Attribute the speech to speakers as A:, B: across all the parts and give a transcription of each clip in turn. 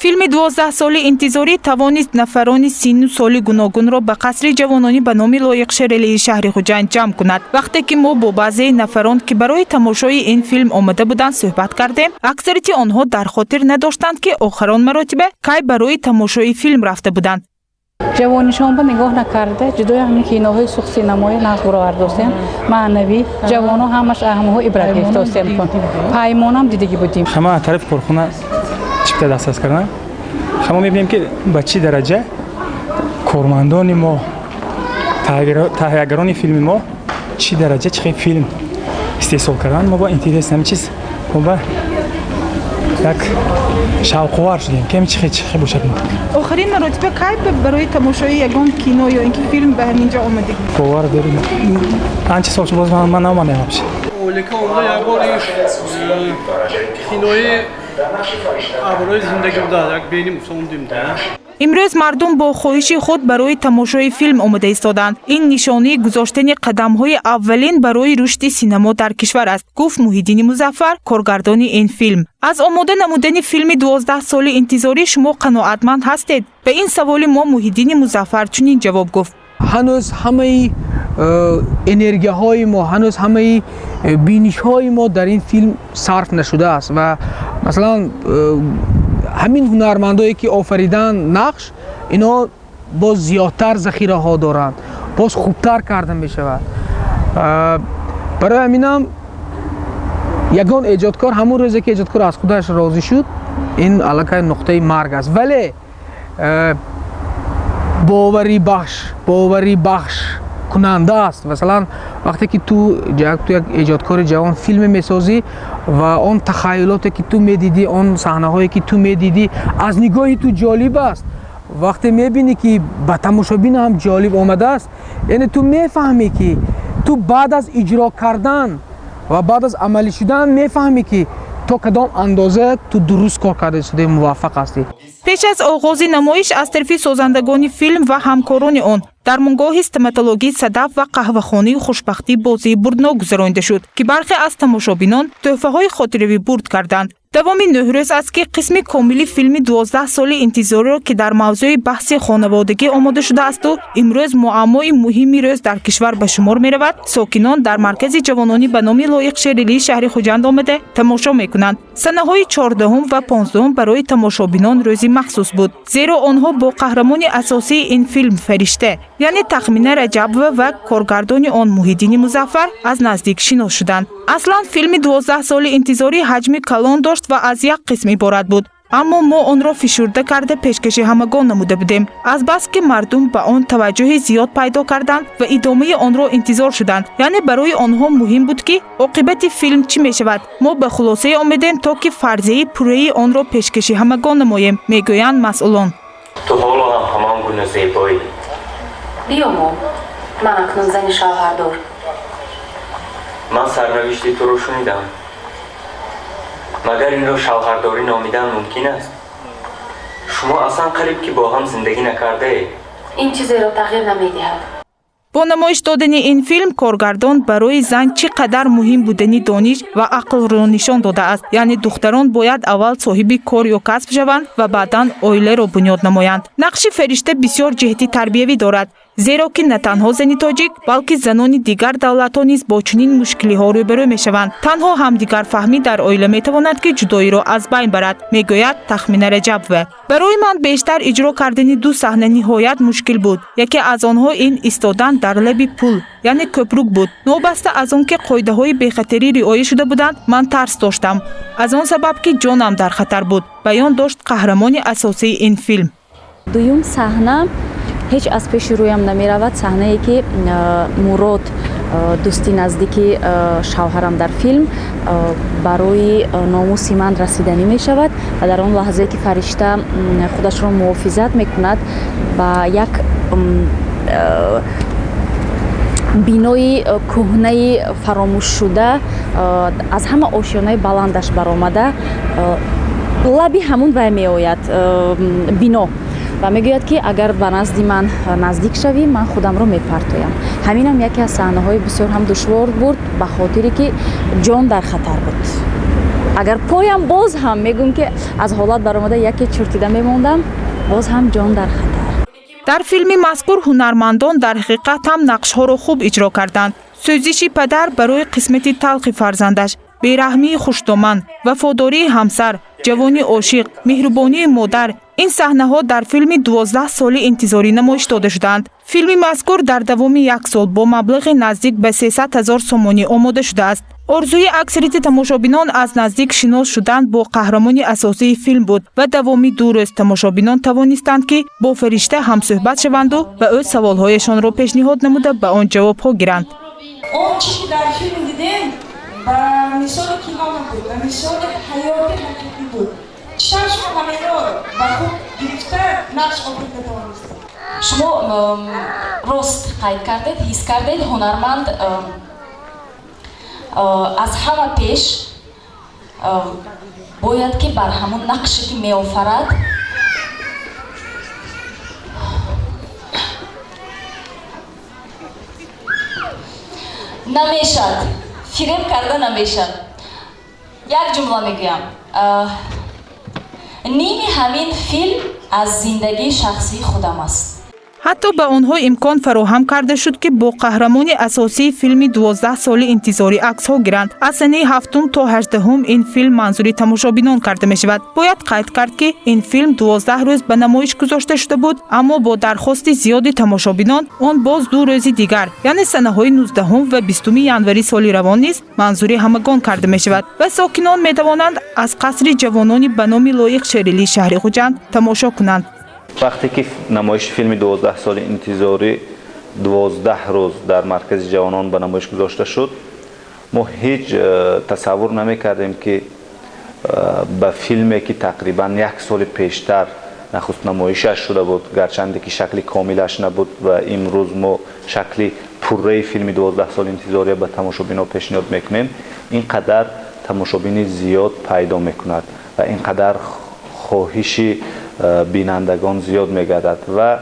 A: Филми 12 соли интизорӣ тавонист нафарони синну соли гуногунро ба қасри ҷавононӣ ба номи Лоиқ Шералии шаҳри Хуҷанд ҷамъ кунад. Вақте ки мо бо баъзеи нафарон, ки барои тамошои ин филм омода буданд, суҳбат кардем, аксарияти онҳо дар хотир надоштанд, ки охирон маротиба кай барои тамошои филм рафта буданд.
B: Ҷавонишон ба нигоҳ накарда, ҷудои ҳамин киноҳои сух, синамои нағз баровардосем, маънавӣ, ҷавоно ҳамаш аҳамҳо ибрат гирифтосем. Паймонам дидагӣ будем.
C: Ҳама тарафи корхона чипта дастрас кардан, ҳама мебинем, ки ба чӣ дараҷа кормандони мо, таҳиягарони филми мо чӣ дараҷа, чӣ хел филм истеҳсол кардан. Мо ба интерес, ҳамин чиз мо ба як шавқовар шудем, ки ҳамин чӣ хел бошад.
A: Охирин маротиба кай барои тамошои ягон кино ё ин ки филм ба ҳамин ҷо омадед?
C: Бовар дорем, анча сол шуд, боз ман наомадем вообще.
D: Олика омада, як бор кинои аброи зиндагӣ буда, як бени мусондим да.
A: Имрӯз мардум бо хоҳиши худ барои тамошои филм омода истоданд. Ин нишонаи гузоштани қадамҳои аввалин барои рушди синамо дар кишвар аст, гуфт Муҳиддини Музаффар, коргардони ин филм. Аз омода намудани филми 12 соли интизорӣ шумо қаноатманд ҳастед? Ба ин саволи мо Муҳиддини Музаффар чунин ҷавоб гуфт:
E: Ҳанӯз ҳамаи энергияҳои мо, ҳанӯз ҳамаи бинишҳои мо дар ин филм сарф нашудааст ва масалан, ҳамин ҳунармандое, ки офаридан нақш, ино боз зиёдтар захираҳо доранд, боз хубтар карда мешавад. Барои ҳаминам ягон эҷодкор, ҳамон рӯзе ки эҷодкор аз худаш розӣ шуд, ин аллакай нуқтаи марг аст. Вале боварибахш кунанда аст. Масалан, вақте ки ту як эҷодкори ҷавон филме месозӣ ва он тахайюлоте, ки ту медидӣ, он саҳнаҳое, ки ту медидӣ, аз нигоҳи ту ҷолиб аст, вақте мебинӣ, ки ба тамошобин ҳам ҷолиб омадааст, яъне ту мефаҳмӣ, ки ту баъд аз иҷро кардан ва баъд аз амалӣ шудан мефаҳмӣ, ки то кадом андоза ту дуруст кор карда истодаи, муваффақ ҳастӣ.
A: Пеш аз оғози намоиш аз тарафи созандагони филм ва ҳамкорони он дармонгоҳи стоматологии «Садаф» ва қаҳвахонаи «Хушбахтӣ» бозии бурднок гузаронида шуд, ки бархе аз тамошобинон тӯҳфаҳои хотиравӣ бурд карданд. Давоми 9 рӯз аст, ки қисми комили филми 12 соли интизориро, ки дар мавзӯи баҳси хонаводагӣ омода шудаасту имрӯз муаммои муҳими рӯз дар кишвар ба шумор меравад, сокинон дар маркази ҷавононӣ ба номи Лоиқ Шералии шаҳри Хуҷанд омада тамошо мекунанд. Санаҳои 14-ум ва 15-ум барои тамошобинон рӯзи махсус буд, зеро онҳо бо қаҳрамони асосии ин филм Фаришта, яъне Тахмина Раҷабова, ва коргардони он Муҳиддини Музаффар аз наздик шинос шуданд. Аслан филми 12 соли интизорӣ ҳаҷми калон дошт ва аз як қисм иборат буд, аммо мо онро фишурда карда пешкаши ҳамагон намуда будем. Азбаски мардум ба он таваҷҷӯҳи зиёд пайдо карданд ва идомаи онро интизор шуданд, яъне барои онҳо муҳим буд, ки оқибати филм чӣ мешавад, мо ба хулосае омедем, то ки фарзияи пурраи онро пешкаши ҳамагон намоем, мегӯянд масъулон.
F: Ту ҳоло ҳам ҳамон гуна зебоӣ.
G: Биёмо, ман акнун зани шавҳардор.
F: Ман сарнавишти туро шунидам. Магар инро шавҳардорӣ номидан мумкин аст? Шумо аслан қариб ки бо ҳам зиндагӣ накардаед.
G: Ин чизеро тағйир намедиҳад.
A: Бо намоиш додани ин филм коргардон барои зан чӣ қадар муҳим будани дониш ва ақлро нишон додааст, яъне духтарон бояд аввал соҳиби кор ё касб шаванд ва баъдан оиларо бунёд намоянд. Нақши Фаришта бисёр ҷиҳати тарбиявӣ дорад, зеро ки на танҳо зани тоҷик, балки занони дигар давлатҳо низ бо чунин мушкилиҳо рӯбарӯ мешаванд. Танҳо ҳамдигарфаҳмӣ дар оила метавонад, ки ҷудоиро аз байн барад, мегӯяд Тахмина Раҷабова. Барои ман бештар иҷро кардани ду саҳна ниҳоят мушкил буд. Яке аз онҳо ин истодан дар лаби пул, яъне кӯпрук буд. Новобаста аз он ки қоидаҳои бехатарӣ риоя шуда буданд, ман тарс доштам, аз он сабаб ки ҷонам дар хатар буд, баён дошт қаҳрамони асосии ин филм.
H: Дуюм саҳна ҳеҷ аз пеши рӯям намеравад, саҳнае ки Мурод, дӯсти наздики шавҳарам дар филм, барои номуси ман расиданӣ мешавад ва дар он лаҳзае ки Фаришта худашро муҳофизат мекунад, ба як бинои кӯҳнаи фаромӯшшуда, аз ҳама ошёнаи баландаш баромада, лаби ҳамун вай меояд бино ва мегӯяд, ки агар ба назди ман наздик шавӣ, ман худамро мепартоям. Ҳаминам яке аз саҳнаҳои бисёр ҳам душвор буд, ба хотире ки ҷон дар хатар буд. Агар поям боз ҳам мегӯм ки аз ҳолат баромада яке чуртида мемондам, боз ҳам ҷон дар хатар.
A: Дар филми мазкур ҳунармандон дар ҳақиқат ҳам нақшҳоро хуб иҷро карданд. Сӯзиши падар барои қисмати талхи фарзандаш, бераҳмии хушдоман, вафодории ҳамсар, ҷавони ошиқ, меҳрубонии модар ин саҳнаҳо дар филми 12 соли интизорӣ намоиш дода шудаанд. Филми мазкур дар давоми як сол бо маблағи наздик ба 300 ҳазор сомонӣ омода шудааст. Орзуи аксарияти тамошобинон аз наздик шинос шудан бо қаҳрамони асосии филм буд ва давоми 2 рӯз тамошобинон тавонистанд, ки бо фаришта ҳамсӯҳбат шаванду ба ӯ саволҳояшонро пешниҳод намуда ба он ҷавобҳо гиранд.
I: Он чи ки дар филм дидем, ба мисоли кино набуд, ба мисоли ҳаёти ҳақиқӣ буд. Чӣ тавр шумо ҳаминро ба худ гирифта нақш офарида тавонистед?
J: Шумо рост қайд кардед, ҳис кардед, ҳунарманд аз ҳама пеш бояд ки бар ҳамун нақше ки меофарад намешад, фиреб карда намешад. Як ҷумла мегӯям: ними ҳамин филм аз зиндагии шахсии худам аст.
A: Ҳатто ба онҳо имкон фароҳам карда шуд, ки бо қаҳрамони асосии филми 12 соли интизорӣ аксҳо гиранд. Аз санаи 7 то 18 ин филм манзури тамошобинон карда мешавад. Бояд қайд кард, ки ин филм 12 рӯз ба намоиш гузошта шуда буд, аммо бо дархости зиёди тамошобинон он боз 2 рӯзи дигар, яъне санаҳои 19 ва 20 январи соли равон низ манзури ҳамагон карда мешавад ва сокинон метавонанд аз қасри ҷавонони ба номи Лоиқ Шерилии шаҳри Хуҷанд тамошо кунанд.
K: Вақте ки намоиши филми 12 соли интизорӣ 12 рӯз дар маркази ҷавонон ба намоиш гузошта шуд, мо ҳеҷ тасаввур намекардем, ки ба филме ки тақрибан як соли пештар нахуст намоишаш шуда буд, гарчанде ки шакли комилаш набуд ва имрӯз мо шакли пурраи филми 12 соли интизория ба тамошобино пешниҳод мекунем, ин қадар тамошобини зиёд пайдо мекунад ва ин қадар хоҳиши бинандагон зиёд мегардад ва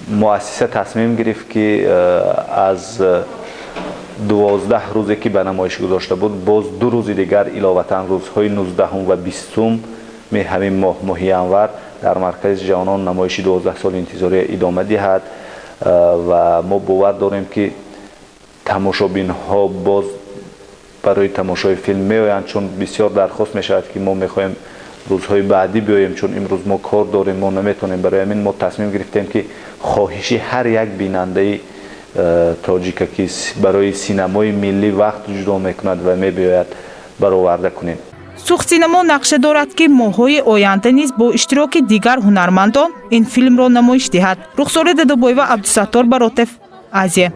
K: муассиса тасмим гирифт, ки аз 12 рӯзе ки ба намоиш гузошта буд, боз 2 рӯзи дигар иловатан рӯзҳои 19 ва 20 ҳамин моҳ, моҳи январ, дар маркази ҷавонон намоиши 12 соли интизория идома диҳад ва мо бовар дорем, ки тамошобинҳо боз барои тамошои филм меоянд, чун бисёр дархост мешавад, ки мо мехоҳем рӯзҳои баъдӣ биёем, чун имрӯз мо кор дорем, мо наметавонем. Барои ҳамин мо тасмим гирифтем, ки хоҳиши ҳар як бинандаи тоҷика, ки барои синамои миллӣ вақт ҷудо мекунад ва мебиёяд, бароварда кунем.
A: Сухсинамо нақша дорад, ки моҳҳои оянда низ бо иштироки дигар ҳунармандон ин филмро намоиш диҳад. Рухсора Дадобоева, Абдусаттор Баротев, Азия.